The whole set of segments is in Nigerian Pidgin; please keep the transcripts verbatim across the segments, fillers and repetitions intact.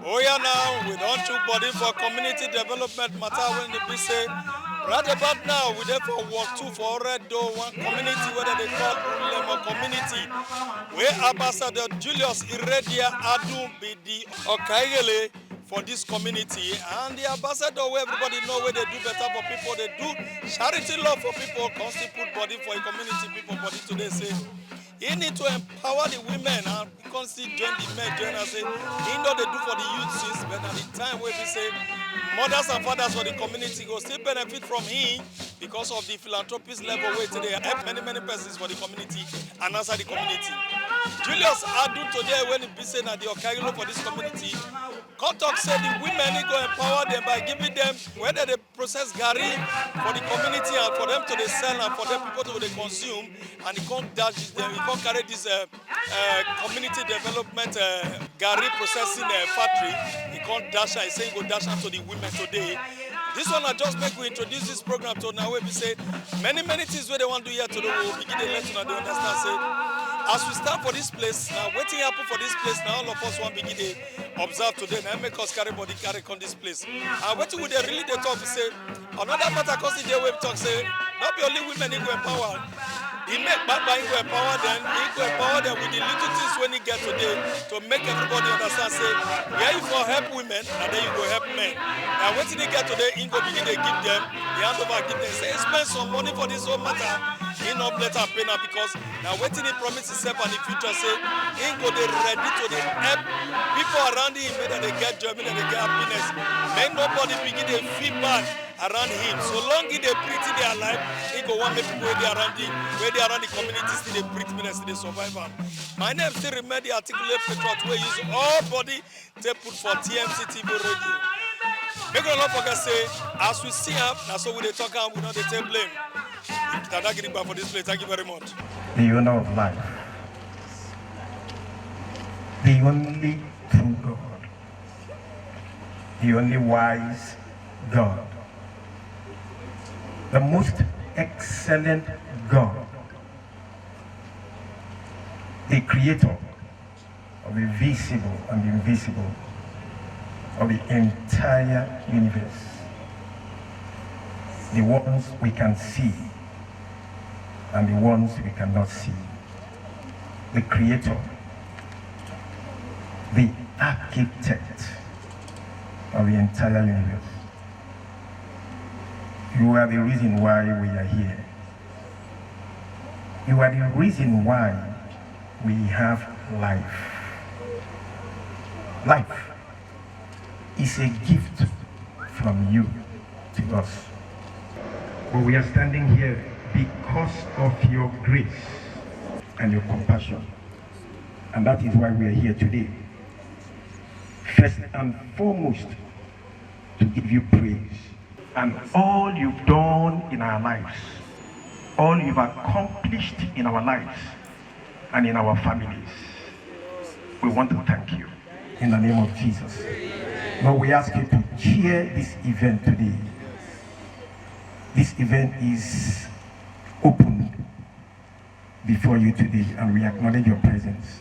Oh yeah, now we don chook body for community development matter when e be say right about now we dey for work two for Oredo, one community wey dem dey call Ulemo community, wey Ambassador Julius Iredia Adun be the Okaigele for this community, and the ambassador wey everybody know wey dey do better for people, dey do charity love for people, come still put body for a community people body today say he need to empower the women and he come still join the men join am say he no dey do for the youth since, but na the time wey be say mothers and fathers for the community go still benefit from him because of the philanthropist level wey e take dey help many many persons for the community and outside the community. Julius Adun today when e be say na the Okaigele for this community come talk say the women he go empower them by giving them wey dem dey process garri for the community and for them to dey sell and for them people to dey consume, and he come dash them, he come carry this uh, uh, community development uh, garri processing uh, factory. He come dash am, he say he go dash am to the women today. This one I just make we introduce this program to now wey be say many many things wey dem wan do here today we go begin dey let una dey understand say as we stand for this place na wetin happen for this place na all of us wan begin dey observe today na make us carry body carry come this place. And wetin we dey really dey talk be say another matter come still dey wey talk say no be only women e go empower, e make kpakpa e go empower dem, e go empower dem with the little things wey e get today to make everybody understand say where you for help women na there you go help men. Na wetin e get today e go begin dey give dem, e hand over give dem say e spend some money for this whole matter, e no let am pain am because na wetin e promise himself and the future say e go dey ready to dey help people around him make dem dey get joy, make dem dey get happiness, make nobody begin dey feel bad around him. So long he dey breathe, he dey alive, he go wan make people wey dey around him, wey dey around the community still dey breathe, make dem still dey survive am. My name still remain the articulate patriot wey use all body take put for T M C T V radio. Make una no forget say as we see am, na so we dey talk am, we no dey take blame. Dada Gidigba for this place, thank you very much. The owner of life, the only true God, the only wise God, the most excellent God, the creator of the visible and the invisible, of the entire universe, the ones we can see and the ones we cannot see, the creator, the architect of the entire universe. You are the reason why we are here. You are the reason why we have life. Life is a gift from you to us. But we are standing here because of your grace and your compassion. And that is why we are here today. First and foremost, to give you praise. And all you've done in our lives, all you've accomplished in our lives and in our families, we want to thank you in the name of Jesus. Lord, we ask you to chair this event today. This event is open before you today, and we acknowledge your presence.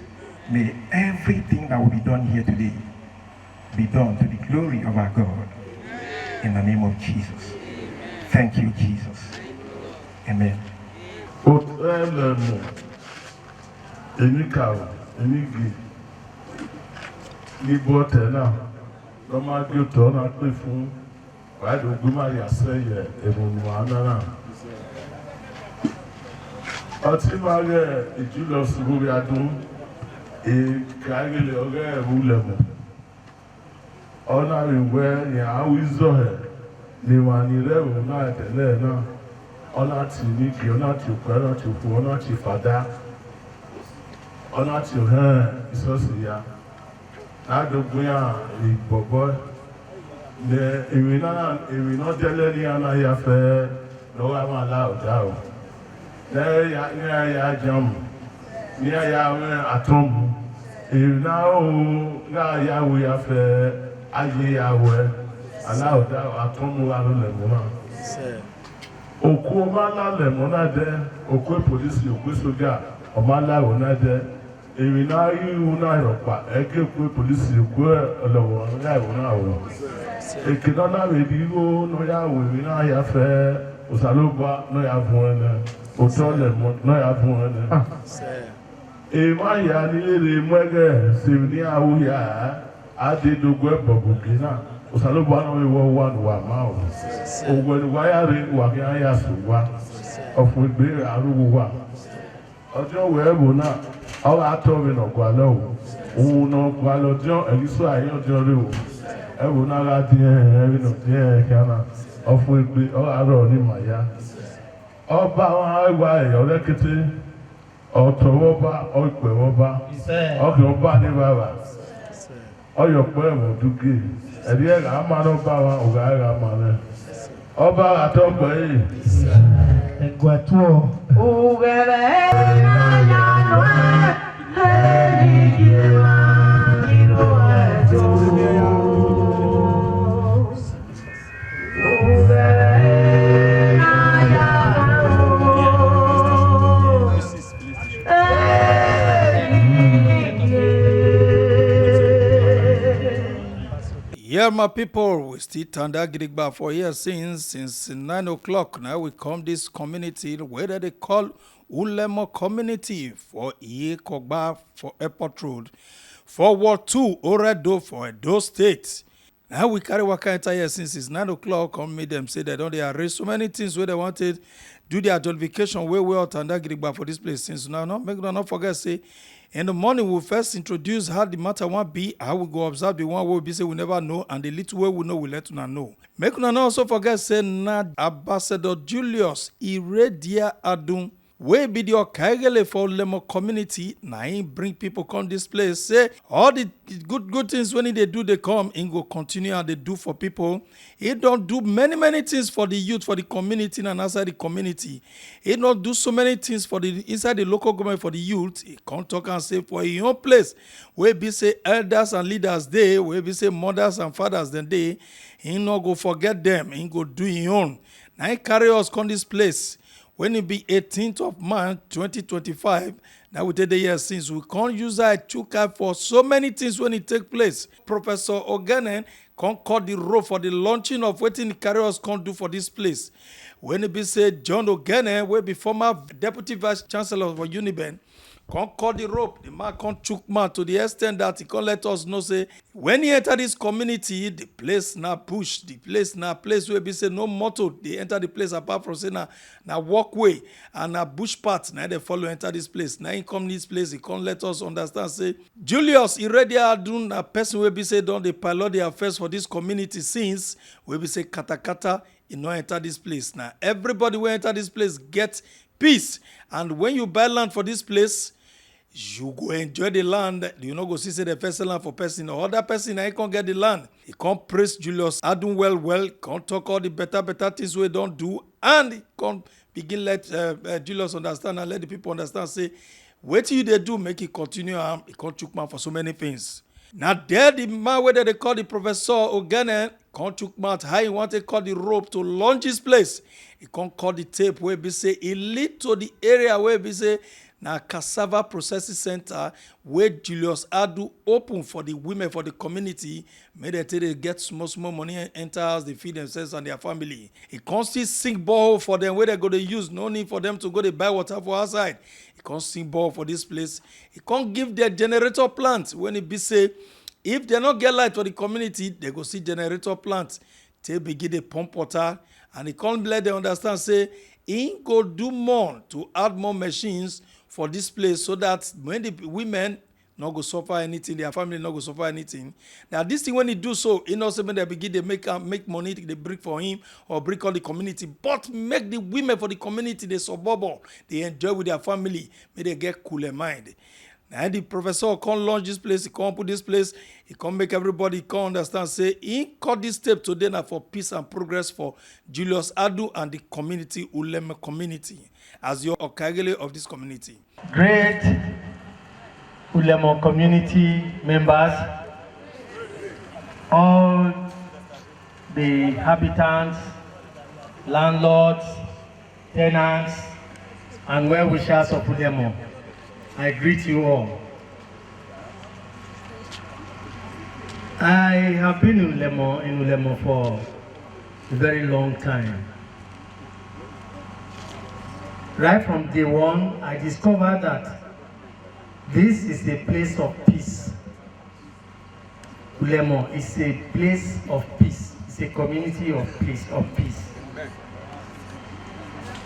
May everything that will be done here today be done to the glory of our God. In the name of Jesus. Thank you, Jesus. Amen. Otu elemu enikau enigi n'igbu ọtẹ náà ló máa di òtọ́ náà pè fún wàá dògbé máa yà sẹ́yẹ èrònú àná náà. Ọtí máa rẹ ìjùlọ sùgbùrì adùn èkàgìlẹ̀ ọ̀rẹ́ ẹ̀rú lẹ̀mọ̀. Ọ̀nà ìwẹ́ ni à ń wí zọ̀hẹ̀ ni wà ní rẹ́rù náà tẹ̀lé náà. Ọ̀nà tì ní kì, ọ̀nà tì pẹ́, ọ̀nà tì kú, ọ̀nà tì fàdá, ọ̀nà tì hẹ́n ìsọ̀sì ya. N'adogbo ya ìgbọ̀gbọ́. Ní ìrìnà ìrìnà tẹ́lẹ̀ ní àná ya fẹ́ lọ́wọ́ àwọn aláwùjá o. Ní ya ní ya jẹun. Ní ya wẹ́ àtọ́mù. Ìrìnà o ní ya wò ya fẹ́ ayé ya wẹ́. Aláwùjá àtọ́mù wa ló lẹ̀ mọ́ náà. Òkú ọmọ alálẹ̀ mọ́ náà dẹ́. Òkú pòlísì, òkú sójà, ọmọ aláwọ̀ náà dẹ́. Èmi náà yí ìwú náà yọ̀pá ẹ̀kẹ́ pé pòlísì kú ẹ̀ ọ̀lọ́wọ̀ ńlá ìwú náà wò. Èkè náà náà lè di ìwó náà yà wò èmi náà yà fẹ́ òsàlóbá náà yà fún ẹ̀ náà òtọ́ lẹ̀ mọ́ náà yà fún ẹ̀ náà. Èmi máa yà nílé lè mú ẹ̀gẹ́ sèmi ní àwòyà àdédógún ẹ̀ bọ̀bù kì náà òsàlóbá náà wíwọ́ wà ní wà máa wò. Òwò ẹ̀ ní wáyà rẹ̀ wà kí á yà sùn wá ọ̀fun ìgbé àrùwò wà. Ọjọ́ wee bụ na ọ ga-atọ gị n'ọgwalọ o. Ụnụ n'ọgwalọ jọ egiso anyị ọjọọ rị o. Ebe na ga dị ihe nri nọ dị ihe ka na ọfụ egbe ọ ga-arọ n'ịma ya. Ọba wa gwa ya ọrịa kete ọtọ wọba ọkpe wọba ọkị ọba dị baba. Ọyọ pé ẹ̀wọ̀n dúkìá ẹ̀rí ẹ̀rà á máa lọ bá wa ọ̀gá ẹ̀rà á máa rẹ̀. Ọba àtọ́gbọ̀ yìí. Ẹ̀gbọ́n tó ọ. Ugebe na ya nwe eligiewa n'iru ejo. Ugebe na ya nwe eligiewa. Yeah, my people, we still tanda gidigba for here since since nine o'clock. Now we come this community where they call Ulemo community for Iyekogba for Airport Road, for Ward two, Oredo for Edo State. Now we carry waka enter here since it's nine o'clock. Come meet them say they don't they arrange so many things where they wanted do their jollification where we out and that gidigba for this place since now. Not make no not forget say in the morning we first introduce how the matter one be, how we go observe the one we be say we never know, and the little way we know we let una know. Make una no also forget say na Ambassador Julius Iredia Adun wey be the Okaigele for Lemo community, na him bring people come this place. Say all the good good things when they do, they come, he go continue and they do for people. He don't do many many things for the youth for the community and outside the community. He don't do so many things for the inside the local government for the youth. He can't talk and say for his own place, where be say elders and leaders they, where be say mothers and fathers then they, he not go forget them. He go do his own. Now he carry us come this place when it be eighteenth of March twenty twenty-five. Now we take the year since we can't use our chuka for so many things when it take place. Professor Ogenen can't cut the rope for the launching of waiting carriers can't do for this place. When it be said John Ogenen, will be former deputy vice chancellor for Uniben, can't cut the rope. The man can't chook man to the extent that he can't let us know say when he enter this community, the place na bush, the place na place where be say no motor they enter the place apart from say na na walkway and na bush path na they follow enter this place. Now he come this place, he can't let us understand say Julius Iredia Adun na person where be say don't they pilot their affairs for this community since where be say katakata he no enter this place. Now everybody will enter this place get peace, and when you buy land for this place, you go enjoy the land. You no go see say the first land for person or other person na he come get the land. He come praise Julius Adun well well, come talk all the better better things we don't do, and he come begin let uh, uh, Julius understand and let the people understand say wetin you dey do make e continue am. E come chook mouth for so many things. Na there the man wey dem dey call the professor Ogene come chook mouth how he wan take cut the rope to launch this place. He come cut the tape wey be say e lead to the area wey be say na cassava processing center wey Julius Adu open for the women for the community, make dem take dey get small small money enter house dey feed themselves and their family. He come still sink borehole for them wey dem go dey use, no need for them to go dey buy water for outside. He come sink borehole for this place. He come give their generator plant when e be say if dem no get light for the community, dem go see generator plant take begin dey pump water. And he come let them understand say he go do more to add more machines for this place so that when the women no go suffer anything, their family no go suffer anything. Now this thing when he do so, he no say make dem begin dey make am make money dey bring for him or bring all the community, but make the women for the community dey suburb, dey enjoy with their family, make dem get cool mind. Na the professor come launch this place, he come put this place, he come make everybody come understand say he cut this step today na for peace and progress for Julius Adu and the community, Uleme community, as your Okagele of this community. Great Ulemo community members, all the inhabitants, landlords, tenants, and well-wishers of Ulemo, I greet you all. I have been in Ulemo, in Ulemo for a very long time. Right from day one, I discovered that this is a place of peace. Ulemo is a place of peace. It's a community of peace, of peace.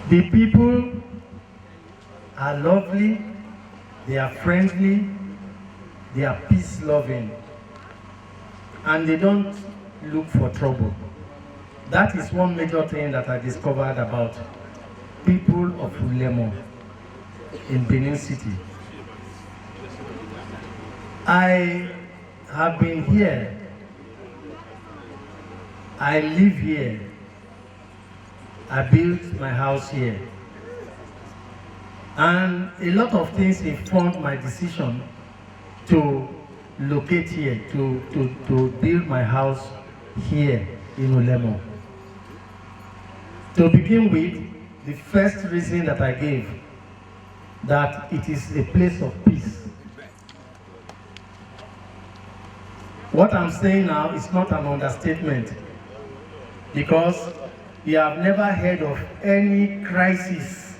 The people are lovely, they are friendly, they are peace loving, and they don't look for trouble. That is one major thing that I discovered about people of Ulemo in Benin City. I have been here. I live here. I built my house here. And a lot of things informed my decision to locate here, to, to, to build my house here in Ulemo. To begin with, the first reason that I gave, that it is a place of peace. What I'm saying now is not an understatement, because we have never heard of any crisis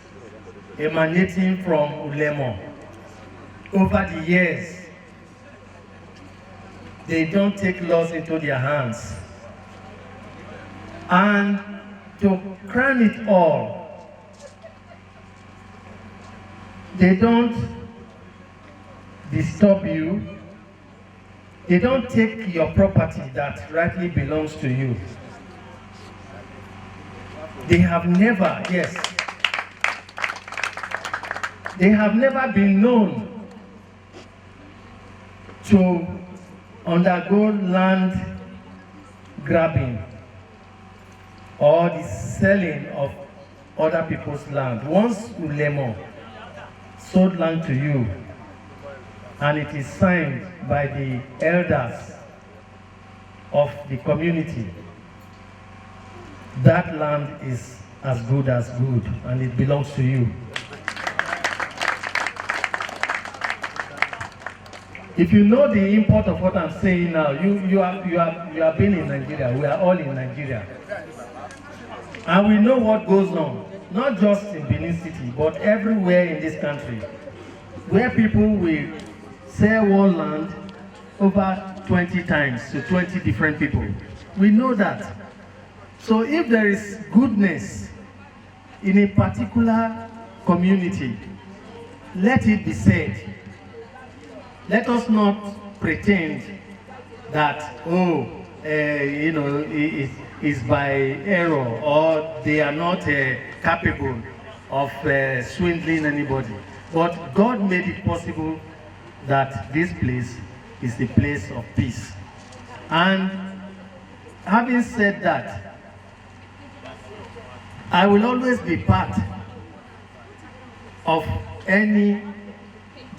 emanating from Ulemo. Over the years, they don't take laws into their hands. And to crown it all, they don't disturb you. They don't take your property that rightly belongs to you. They have never, yes, they have never been known to undergo land grabbing or the selling of other people's land. Once Ulemo sold land to you and it is signed by the elders of the community, that land is as good as good and it belongs to you. If you know the import of what I'm saying now, you, you, are, you, are, you have been in Nigeria. We are all in Nigeria. And we know what goes on, not just in Benin City, but everywhere in this country, where people will sell one land over twenty times to twenty different people. We know that. So if there is goodness in a particular community, let it be said. Let us not pretend that, oh, uh, you know, it is by error or they are not uh, capable of uh, swindling anybody. But God made it possible that this place is the place of peace. And having said that, I will always be part of any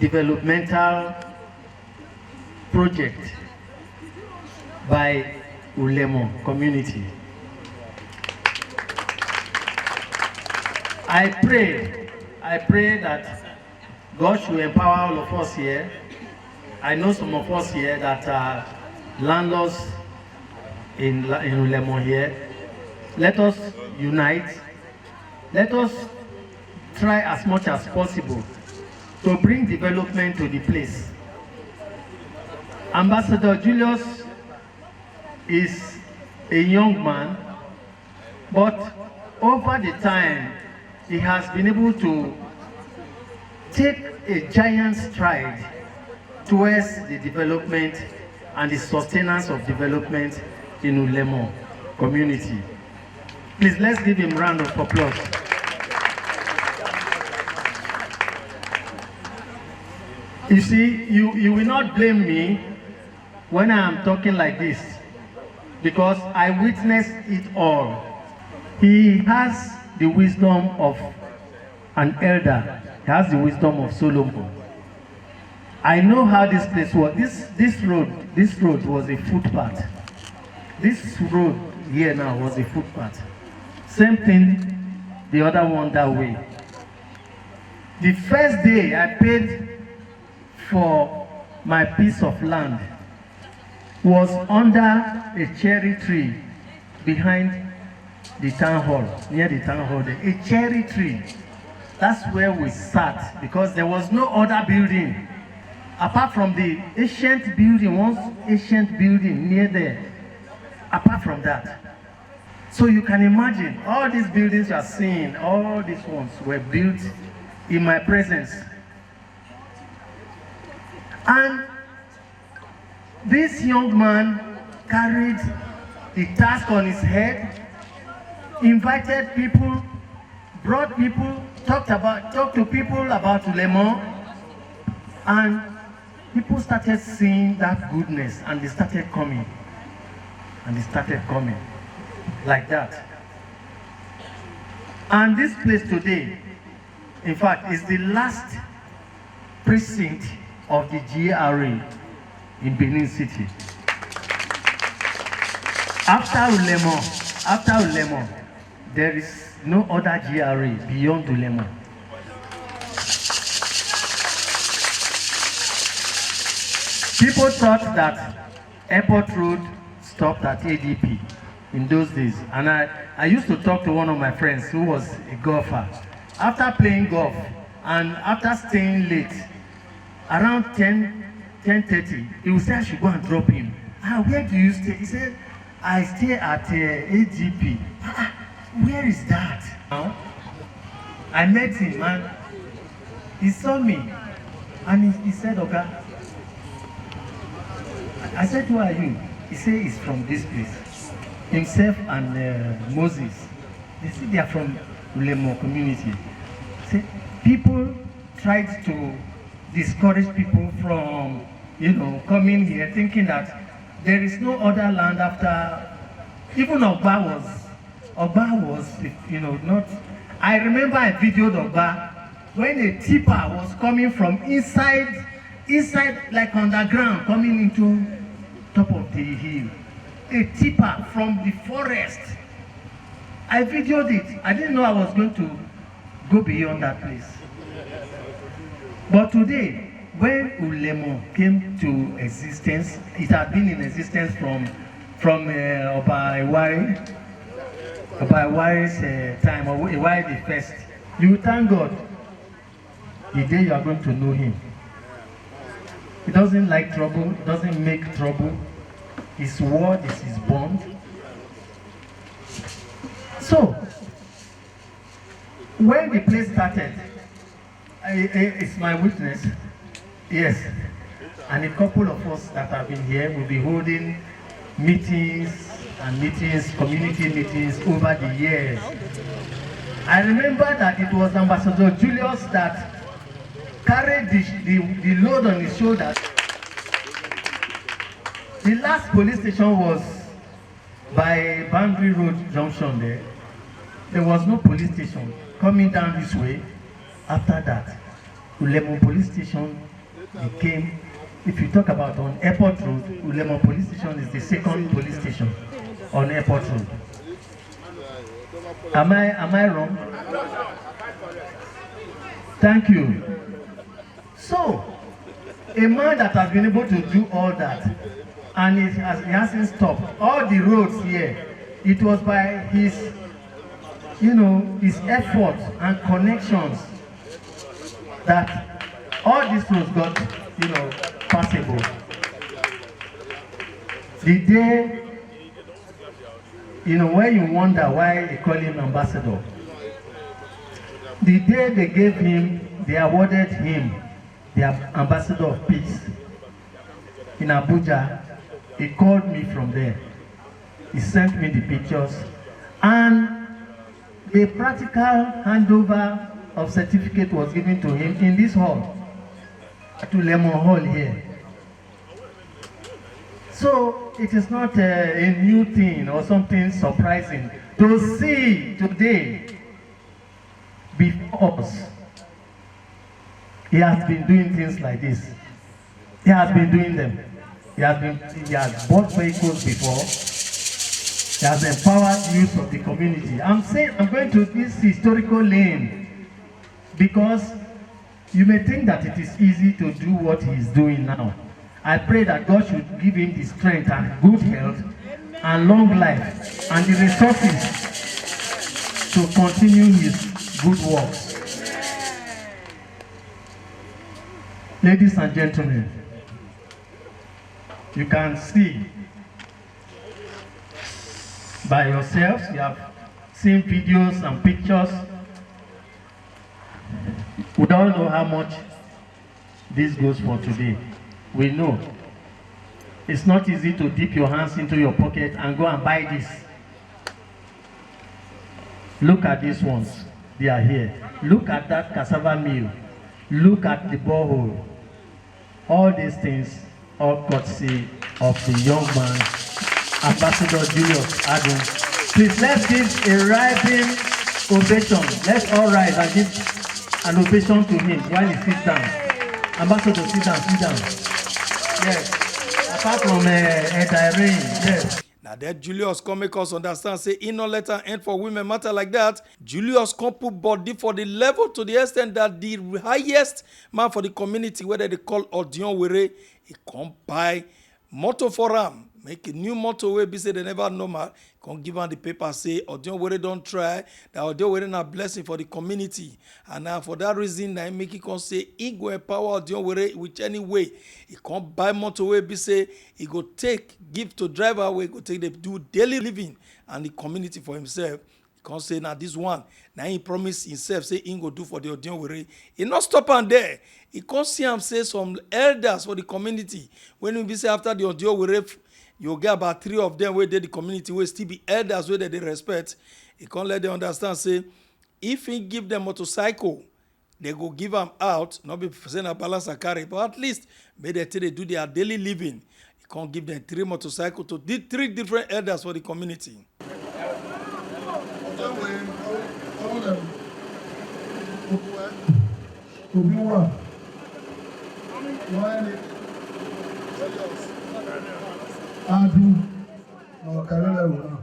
developmental project by Ulemo community. I pray, I pray that God should empower all of us here. I know some of us here that are landlords in, in Ulemo here. Let us unite. Let us try as much as possible to bring development to the place. Ambassador Julius is a young man, but over the time, he has been able to take a giant stride towards the development and the sustenance of development in Ulemo community. Please, let's give him a round of applause. You see, you, you will not blame me when I am talking like this, because I witnessed it all. He has the wisdom of an elder, he has the wisdom of Solomon. I know how this place was. This, this road, this road was a footpath. This road here now was a footpath. Same thing, the other one that way. The first day I paid for my piece of land, was under a cherry tree behind the town hall, near the town hall there. A cherry tree. That's where we sat because there was no other building apart from the ancient building, once ancient building near there. Apart from that, so you can imagine all these buildings you are seeing, all these ones were built in my presence. And this young man carried the task on his head, invited people, brought people, talked about, talked to people about Lemon, and people started seeing that goodness, and they started coming, and they started coming like that. And this place today, in fact, is the last precinct of the G R A in Benin City. After Ulemo, after Ulemo, there is no other G R A beyond Ulemo. People thought that Airport Road stopped at A D P in those days. And I, I used to talk to one of my friends who was a golfer. After playing golf and after staying late, around ten, ten thirty, he would say I should go and drop him. "Ah, where do you stay?" He said, "I stay at uh, A D P." "Ah, ah, where is that?" Now, I met him and he saw me and he, he said, "Oga," I said, "Who are you?" He said he's from this place. Himself and uh, Moses. They say they are from Ulemo community. Say people tried to discourage people from, you know, coming here, thinking that there is no other land after. Even Ogba was, Ogba was, you know, not. I remember I videoed Ogba when a tipper was coming from inside, inside like underground, coming into top of the hill. A tipper from the forest. I videoed it. I didn't know I was going to go beyond that place. But today, when Ulemo came to existence, it had been in existence from from uh, Oba Iwari, Oba Iwari's uh, time, or Iwari the first. You thank God the day you are going to know him. He doesn't like trouble, he doesn't make trouble. His word is his bond. So, when the play started, I, I, it's my witness. Yes. And a couple of us that have been here will be holding meetings and meetings, community meetings over the years. I remember that it was Ambassador Julius that carried the, the, the load on his shoulders. The last police station was by Boundary Road junction there. There was no police station coming down this way. After that, Ulemo police station became, if you talk about on Airport Road, Ulemo police station is the second police station on Airport Road. Am I, am I wrong? Thank you. So, a man that has been able to do all that, and it has, he hasn't stopped. All the roads here, it was by his, you know, his efforts and connections that all these roads got, you know, passable. The day, you know, where you wonder why they call him ambassador. The day they gave him, they awarded him the ambassador of peace in Abuja, he called me from there. He sent me the pictures, and the practical handover of certificate was given to him in this hall, at Ulemo Hall here. So it is not a, a new thing or something surprising to see today before us. He has been doing things like this. He has been doing them. He has been, he has bought vehicles before. He has empowered youth of the community. I'm saying I'm going to this historical lane because you may think that it is easy to do what he is doing now. I pray that God should give him the strength and good health and long life and the resources to continue his good work. Ladies and gentlemen, you can see by yourselves, you have seen videos and pictures. We don't know how much this goes for today. We know it's not easy to dip your hands into your pocket and go and buy this. Look at these ones. They are here. Look at that cassava mill. Look at the borehole. All these things, all courtesy of the young man, Ambassador Julius Adun. Please, let's give a rising ovation. Let's all rise and give an ovation to him while he sits down. Ambassador, sit down, sit down. Yes. Apart from uh, Eda Irene, yes. Now that Julius come make us understand, say he no let am end for women matter like that. Julius come put body for the level to the extent that the highest man for the community, whether they call Odion Were, he come buy motor for am, make a new motor wey be say they never normal, come give am the paper say Odion Were don try, that Odion Were na blessing for the community, and na for that reason na him make he come say he go empower Odion Were with any way. He come buy motor wey be say he go take give to driver wey go take dey do daily living and the community for himself. He come say na this one na he promise himself say he go do for the Odion Were. He no stop am there. He come see am say some elders for the community, when we be say after the Odion Were, you get about three of them wey dey the community wey still be elders wey dem dey respect. He come let them understand say if he give them motorcycle, they go give am out, not be say na balance and carry, but at least make dem take dey do their daily living. He come give them three motorcycle to di three different elders for the community. Obi wa, wani, Adu, na Ọ̀kàrẹ́ lẹ́wọ̀n náà.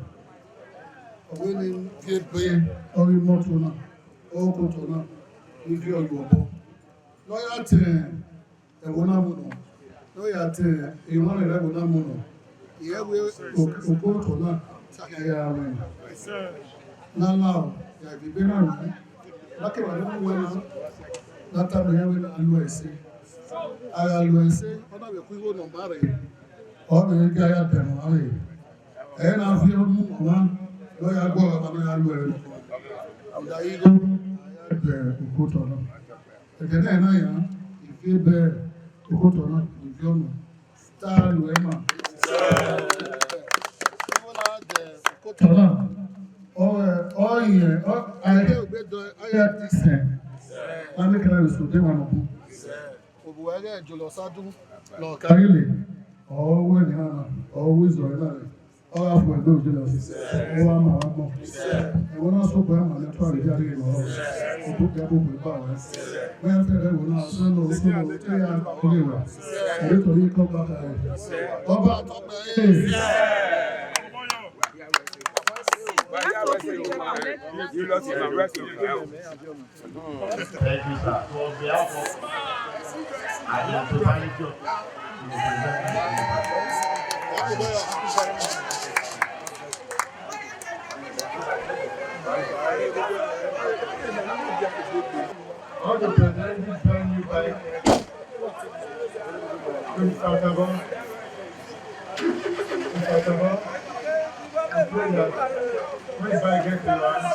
Ọ̀gbẹ́ni Gébé, ọ̀rí mọ́tò náà, ọkọ̀ tó náà, níbi ọ̀yọ̀ ọ̀bọ. Lọ́yà tẹ̀ ẹ̀wọ̀n náà mú nù. Lọ́yà tẹ̀ ìwọ̀n rẹ̀ ẹ̀wọ̀n náà mú nù. Ìyẹ́wé òkú tó náà, ẹ̀yà rẹ̀. Nálà ọ̀, yàgbé náà nù. Lákèwà ló mú wẹ́n náà. Látàrí ẹ̀wé náà lu ẹ̀sìn. Ara lu ẹ̀sìn, ọ̀nà ìwé kú ìwé nọ̀mbà rẹ̀. Ọ̀nà ìwé kí a yà tẹ̀ nọ̀mbà rẹ̀. Ẹ̀yẹ́ náà fi ọdún mọ̀mọ́ lọ́yà gbọ́ ọ̀rọ̀ náà yà lu ẹ̀rọ. Ọ̀dà yìí ló yà bẹ̀ òkútọ̀ náà. Ẹ̀jẹ̀ náà náà yà ìfi bẹ̀ òkútọ̀ náà ìfi ọ̀nà. Tá a lù ẹ́ mà. Òkútọ̀ náà. Ọ̀rẹ́ ọ̀yẹ̀ ọ̀yẹ̀ ògbé dọ̀ ọ̀yẹ̀ ti sẹ̀. Lábẹ́ kẹlẹ́ rẹ̀ sọ̀tẹ́ wà lọ́kùn. Òbúwẹ́rẹ́ ìjọlọ sádùn lọ́ọ̀ká. Kárí lè ọ̀wọ́ ènìyàn náà ọ̀wọ́ ìzọ̀rẹ́ náà rẹ̀. Ọ̀rọ̀ àfọ̀ ẹ̀dọ́ òjò lọ sí. Ẹ wá mọ̀ wá mọ̀. Ẹ̀wọ̀n náà sọ̀kọ̀ ẹ̀ mọ̀ ní tó àrídí àríyìn lọ́wọ́. Òkú kẹ́ bó pè bá wẹ̀. Wọ́n yà fẹ́ rẹ̀ wò náà sọ́nà òkú lọ kí ẹ̀ á lè wà. Ẹ̀rí torí kọ́ bá ka rẹ̀. Ọba àtọ́gbà ẹ̀. You lost him and rest him. Thank you, sir. So on behalf of and the totality of all the present this brand new bike. Mister Tabo, Mister Tabo, I pray that when bike gets to your hand,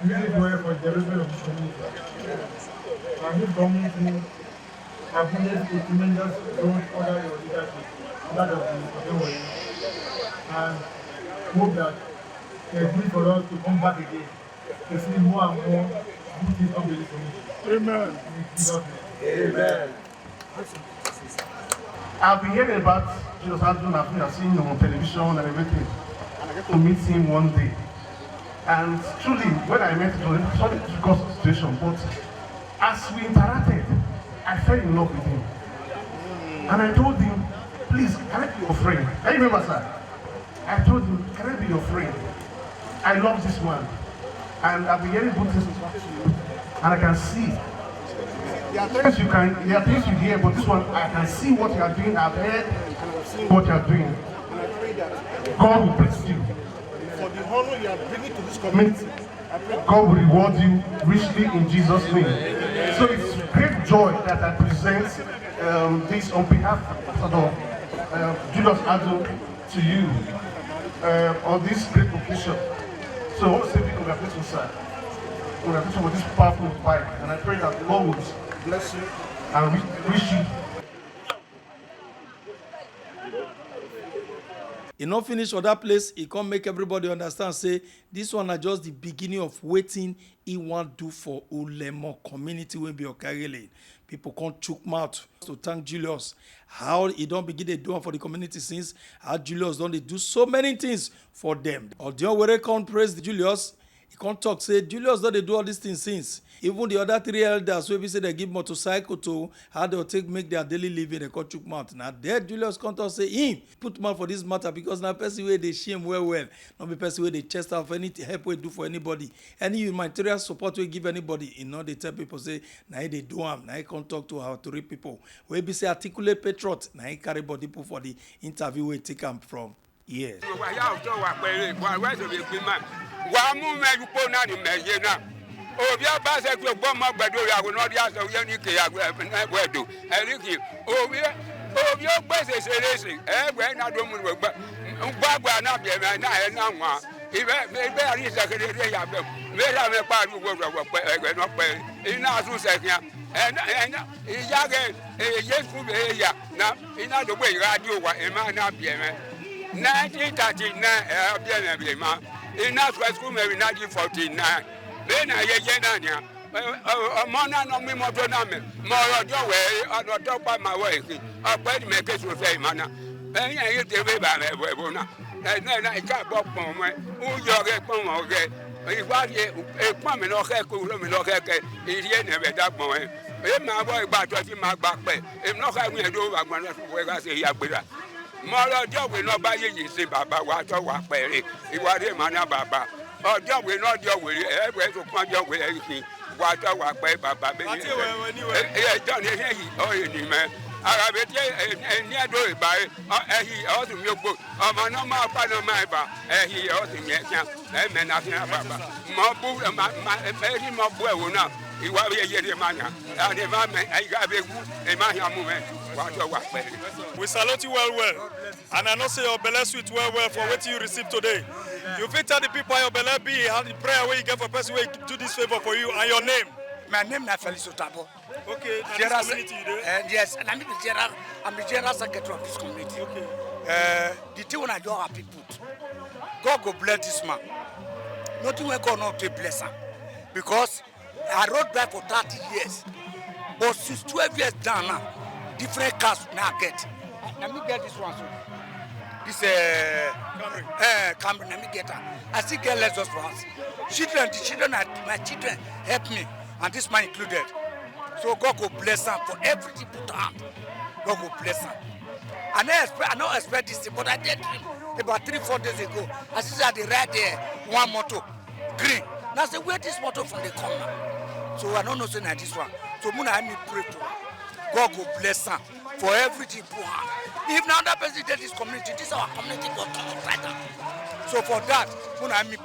you use it well for the development of the community. And this community have witnessed a tremendous growth under your leadership, under the Odewe, and hope that there's need for us to come back again to see more and more good things come to this community. Amen. In Jesus' name. Amen. I've been hearing about Jesus Andrew Nafi, I've seen him on television and everything. And I get to meet him one day. And truly, when I met him, it was a difficult situation. But as we interacted, I fell in love with him. And I told him, "Please, can I be your friend?" Can you remember, sir? I told him, "Can I be your friend? I love this man. And I've been hearing good things about you. And I can see There are things you can, there are things you hear, but this one I can see what you are doing. I've heard and I've seen what you are doing. And I pray that God will bless you. For the honor you are bringing to this community, I pray God will reward you richly in Jesus' name. So it's great joy that I present um, this on behalf of Ambassador um, Julius Adu to you uh, on this great occasion. So I want to say big congratulations, sir. Congratulations for this powerful bike, and I pray that God will bless you and wish you. E no finish for that place, e come make everybody understand say this one na just the beginning of wetin e wan do for Ulemo community wey be Okagele. People come chook mouth to thank Julius. How e don begin dey do am for the community since, how Julius don dey do so many things for them. Odion Were come praise Julius. E come talk say Julius don dey do all these things since. Even the other three elders wey be say dem give motorcycle to, how dem take make their daily living, dem come chook mouth. Na there Julius come talk say him put mouth for this matter because na person wey dey shame well well, no be person wey dey chest out for any help wey do for anybody. Any humanitarian support wey give anybody, e no dey tell people say na him dey do am. Na him come talk to our tori people wey be say articulate patriot, na him carry body put for the interview wey take am from here. Wa ya ọtọ wa pẹ̀lú ìbọn àwọn ẹ̀sùn bíi pín máa. Wà á mú mẹ́rin kó náà ní mẹ́yẹ náà. Òbí ọba ṣe kí o gbọ́ ọmọ gbẹ̀dọ̀ ìyàwó náà di aṣọ yẹn ní kí ìyàwó ẹ̀ náà wẹ̀ dò. Ẹ̀rí kì í. Òbí òbí ó gbèsè ṣeréṣe. Ẹ wẹ̀ náà ló mú un gbà. Ń gbàgbà náà bẹ̀rẹ̀ náà ẹ̀ náà wọ̀n. Ìbẹ́ ìbẹ́ àrí ìṣẹ̀kẹ̀rẹ̀ yà bẹ̀. Mẹ́ta mi pariwo rọ̀wọ̀ pẹ̀ ẹ̀gbẹ́ náà pẹ̀. Iná àtúnṣe kìí. Ena ena iyage eyesu eya na ina dogbe radio wa ema na bieme. Nineteen thirty-nine eh bieme biema. Ina swa school me nineteen forty-nine. Be na ye ye na nya. Ọmọ náà nọ mímọ tó náà mẹ mọ ọrọ ọjọ wẹ ọdọ tó pa máa wọ èké ọpẹ ní mẹkẹ sọ fẹ ìmọ náà ẹyìn ẹyìn tẹ bẹ bá rẹ wẹ bọ náà ẹnẹ náà ìka bọ pọn mọ ẹ ń yọ ọgẹ pọn mọ ọgẹ ìwádìí èpọn mi náà kẹ kó wúlò mi náà kẹ kẹ ìdí ẹ̀ nẹ̀bẹ̀ dàgbọ̀n ẹ̀. Èmi máa bọ́ ìgbà tó ti máa gbà pẹ̀. Èmi náà ká wíyẹn tó wà gbọ́n náà fún wẹ́gá ṣe ìyá gbéra. Mo lọ ọjọ́ òwe náà bá yéye ṣe bàbá wa tọ́ wà pẹ̀rẹ̀. Ìwà rẹ̀ máa ná bàbá. Ọjọ́ òwe náà jọ wèrè ẹ̀ wẹ́ tó pọ́n jọ wèrè ẹ̀ ṣe. Wà tọ́ wà pẹ̀ bàbá mi. Àti ìwẹ̀ ìwẹ̀ níwẹ̀. Ẹ ẹ jọ ní ẹ̀yìn ọ̀rẹ́ ni mẹ́. Ara bẹ tí ẹ ní ẹ̀dọ́ ìbá ẹ ẹ̀yìn ọ̀sùn mi gbò. Ọmọ náà máa pa náà máa bà ẹ̀yìn ọ̀sùn mi ẹ̀ tiẹ̀. Ẹ mẹ́ náà fi hàn bàbá. Mọ bú ma ma ẹ rí mọ bú ẹ wò náà. Ìwà yẹ yẹ de ma nya. Ẹ ní ma mẹ ẹ yà bẹ wú ẹ ma hàn mú mẹ. Wà á jọ wà pẹ́. We salute you well well. And I know say your belle sweet well well for wetin you receive today. You fit tell the people how your belle be and the prayer wey you get for person wey do this favour for you and your name. My name na Felix Otabo. Okay, na this General se- community you dey? Uh, yes, and I'm the general. I'm the general secretary of this community. Okay. Uh, the thing when I do happy put, God go bless this man. Nothing wey God no take bless am because I rode bike for thirty years, but since twelve years down now, different cars now I get. Na me get this one so. This uh, Camry. Uh, Camry, na me get am. I still get Lexus for house. Children, the children, are, my children help me, and this man included. So God go bless am for everything put hand. God go bless am. I no expect, I no expect this thing, but I dey dream about three, four days ago. I see say I dey ride there one motor green. Na say where this motor from dey come now? So I no know say na this one. So muna help me pray to am. God go bless am for everything put hand. If na other person dey this community, this our community go turn upside down. So for that, muna help me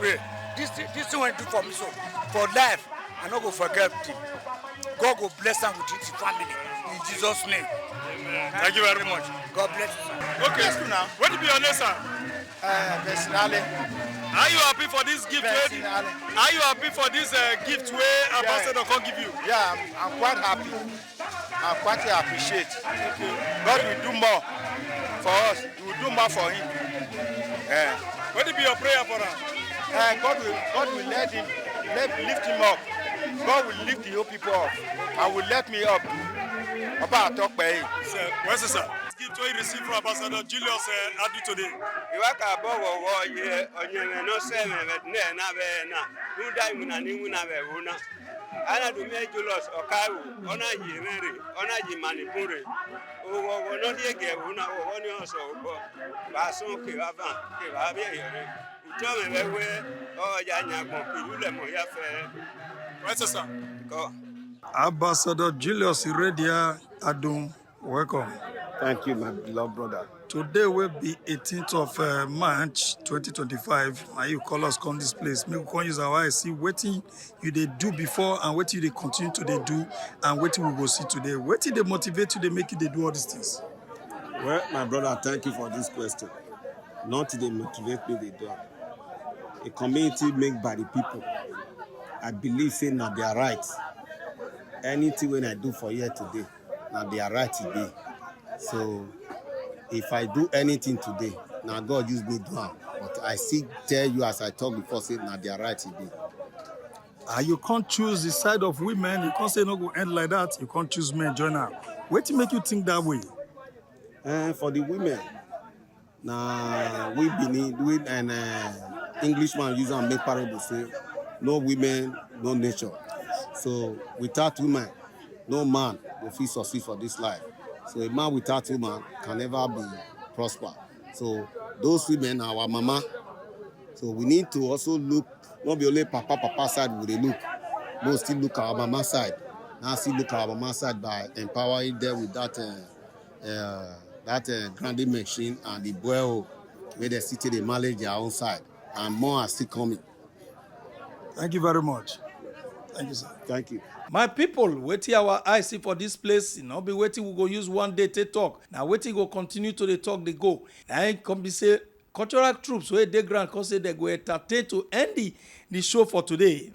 pray. This thing, this thing wey do for me so for life, I no go forget him. God go bless am with his family in Jesus' name. Thank you very much. God bless you, sir. Okay. Yes, now. What be your name, sir? Uh, Besnale. Are you happy for this gift? Wey, Besnale. Are you happy for this uh, gift wey ambassador come give you? Yeah, I'm, I'm quite happy. I quite appreciate. God will do more for us. He will do more for him. Eh. What will be your prayer for am? Eh, God will, God will let him, let, lift him up. God will lift the whole people up and will let me up. Ọba Atokpe. Sir, where's the sir? Gift wey you receive from Ambassador Julius uh, Adu today. Iwa ka bọ wọwọ ye ọnyẹmẹ náà sẹmẹ bẹ nẹ ẹ náà bẹ ẹ náà. Wúdà ìmúna ní wúna bẹ wúna. Ana dumi ejulos ọkaiwu, ọna yi mẹrin, ọna yi manipuri. Owó owó náà ní ege ẹ̀wù náà, owó ní ọ̀sán ògbọ́. Bá a sún kí wá fà, kí wá bí èyí rí. Ìjọ mi rẹ̀ wé, ọjà yàgbọ̀n kì í lẹ̀ mọ̀ yá fẹ́. Wẹ́n sọ̀sọ̀. Kọ́. Ambassador Julius Iredia Adun, welcome. Thank you, my beloved brother. Today will be eighteenth of uh, March twenty twenty-five. And you call us come this place. Make we come use our eyes see wetin you dey do before and wetin you dey continue to dey do and wetin we go see today. Wetin dey motivate you, dey make you dey do all these things? Well, my brother, thank you for this question. Nothing dey motivate me dey do am. A community made by the people. I believe say na their right. Anything wey I do for here today, na their right e be. So if I do anything today, na God use me do am. But I still tell you, as I talk before, say na their right e be. And you can't choose the side of women. You can't say no go end like that. You can't choose men join am. Wetin make you think that way? And for the women, na we Benin, we and uh, Englishman use am make parable say, no women, no nature. So without women, no man go fit succeed for this life. So a man without woman can never be prosper. So those women are our mama. So we need to also look, not be only papa papa side we dey look. We still look our mama side. Now still look our mama side by empowering them with that uh, uh, that uh, grinding machine and the boil wey dem still take dey manage their own side, and more are still coming. Thank you very much. Thank you, sir. Thank you. My people, wetin our eye see for this place, e no be wetin we go use one day take talk. Na wetin go continue to dey talk dey go. Na im come be say cultural troupes wey dey ground come say dem go entertain to end the, the show for today.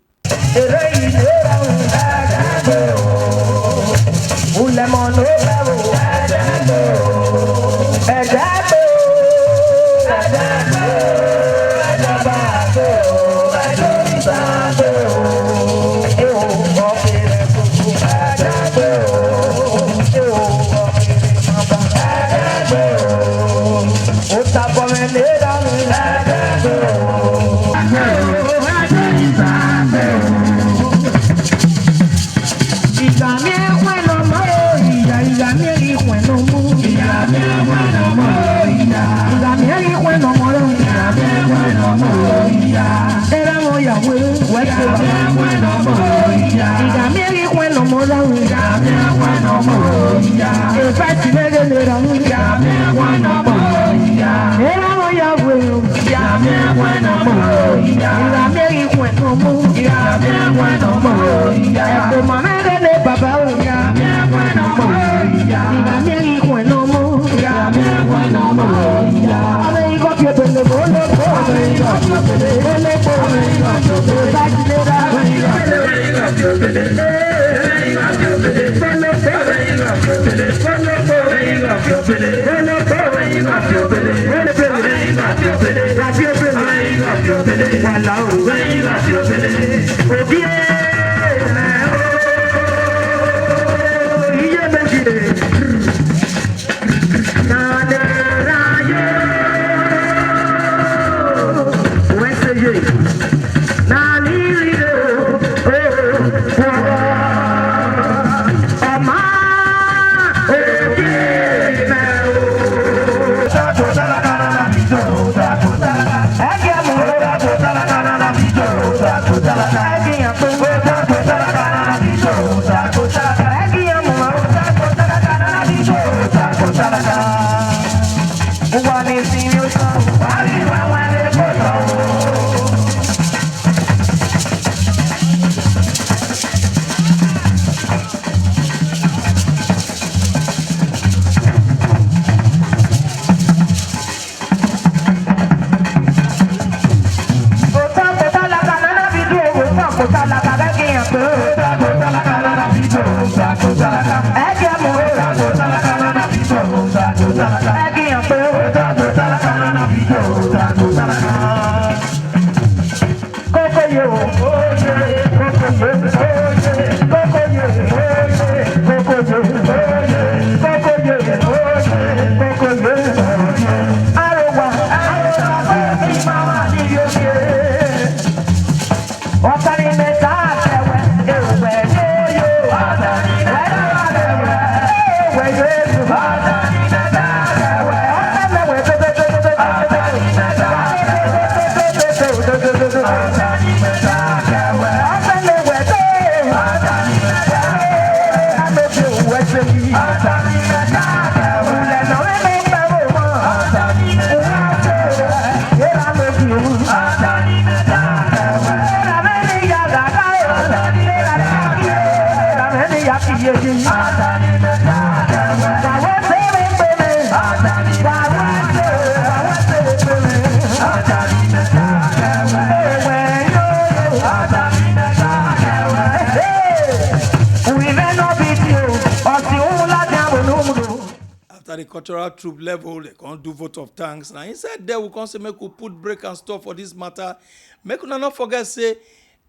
After the cultural troupe level, they come do vote of thanks. Now inside there, we come say make we put break and stop for this matter. Make una not forget say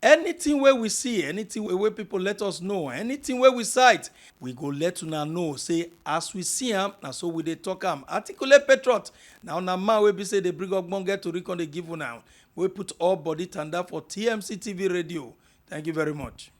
anything where we see, anything where, where people let us know, anything where we cite, we go let una know. Say as we see am, na so we dey talk am. Articulate patriot. Now na man wey be say dey bring up get to recon dey give una. We put all body tanda for T M C T V radio. Thank you very much.